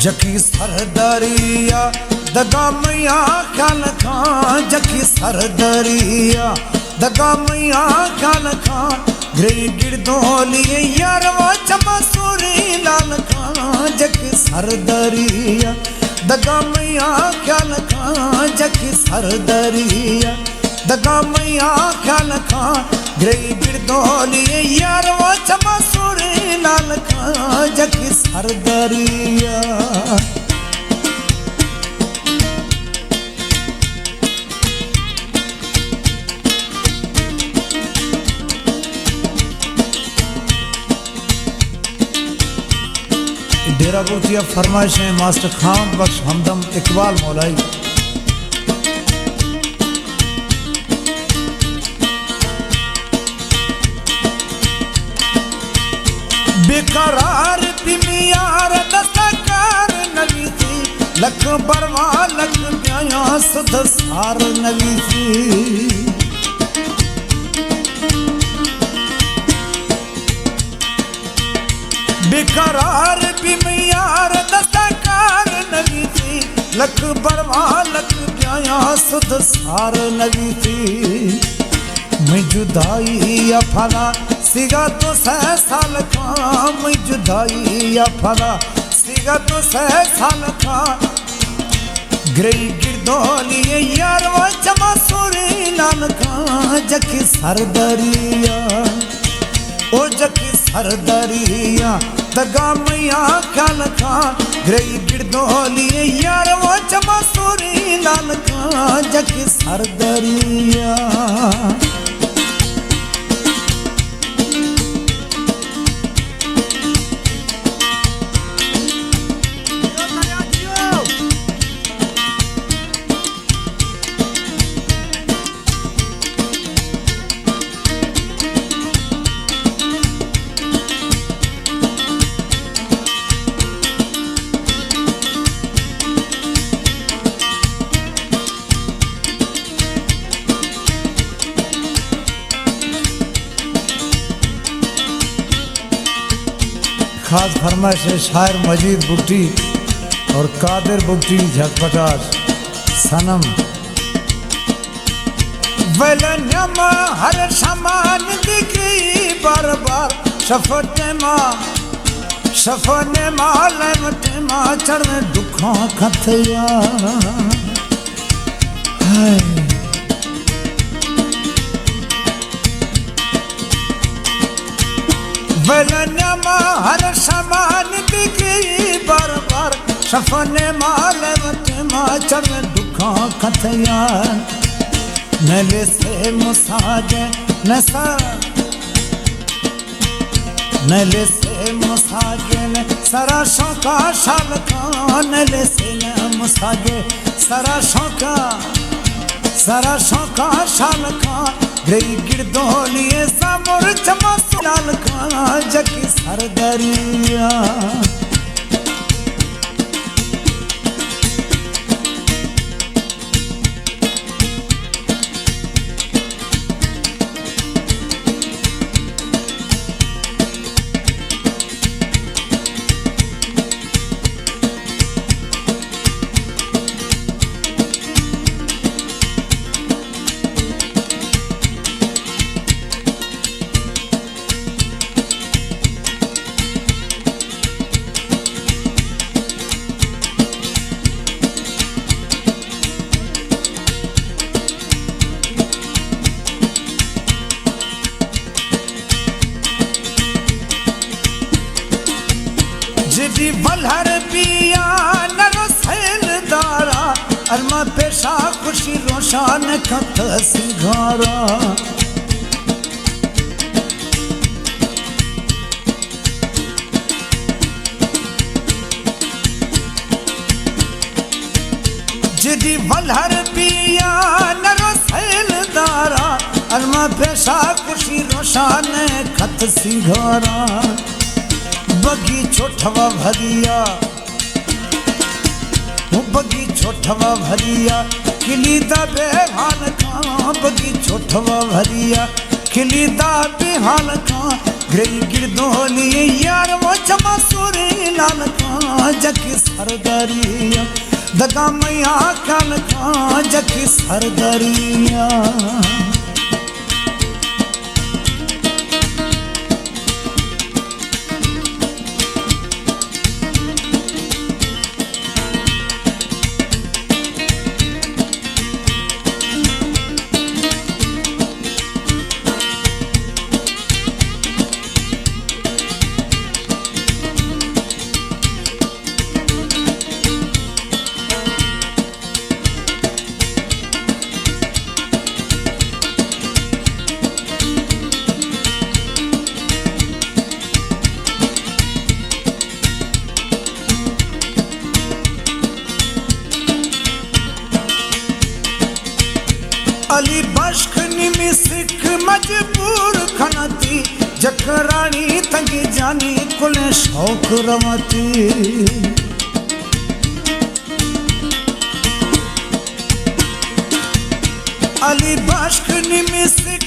جکی سردریا دگا میا خیال کھاں، جکی سردریا دگا میا خیال کھاں، گرئی گردولی یار وا چما سوری لال کھاں، جکی سردریا دگا میا خیال کھاں، جکی سردریا دگا میا خیال کھاں، گرئی گردولی یار وا چما سوری لال کھاں، جکی سردریا۔ ڈیرہ بگٹی ءِ فرمائش ایں ماسٹر خامد بخش ہمدم اقبال مولائی۔ بے قرار بیم یار دستا کار نویسی، لکھ بروا لکھ بیایاں سد سار نویسی۔ بے قرار بیم یار دستا کار نویسی، لکھ بروا لکھ بیایاں سد سار نویسی۔ مئی جدائی ءَ پدا سیگا دو سئے سال کھاں، مئی جدائی ءَ پدا سیگا دو سئے سال کھاں، گرئی گردولی یار وا چما سوری لال کھاں، جکی سردریا، او جکی سردریا دگا میا خیال کھاں، گرئی گردولی یار وا چما سوری لال کھاں، جکی سردریا۔ خاص فرمائش ہے شاعر مجید بگٹی اور قادر بگٹی جھگ پٹاش، صنم۔ ول نیما ہر شمان دگی بار بار، شف ٹیما، شف نیما لیم ٹیما چڑھ دکھاں کھتیا۔ ہائے۔ ول نیما ہر شمان دگی بار بار، شف نیما لیم ٹیما چڑھ دکھاں کھتیا۔ نلے سے مساگے نسا نلے سے مساگے نے سرا شوقا شال کھاں، نلے سے نے مساگے سرا شوقا، سرا شوقا شال کھاں، گرئی گردولی سامر چما سلال کھاں، جکی سردریا۔ جدی ولھر بیا نرو سیل دارا، ارما پیشا خوشی روشان کت سنگھارا۔ جدی ولھر بیا نرو سیل دارا، ارما پیشا خوشی روشان کت سنگھارا۔ بگی چھوٹوا بھریا، او بگی چھوٹوا بھریا، کلیدا بے حال کھاں، بگی چھوٹوا بھریا، کلیدا بے حال کھاں، گرئی گردولی یار و چما سوری لال کاں جکی سرداری، دگا میا کان کاں جکی سرداری۔ علی بخش نی می سکھ مجبور کنتی، جکرانی تنگی جانی کل شوق روتی۔ علی بخش نی می سکھ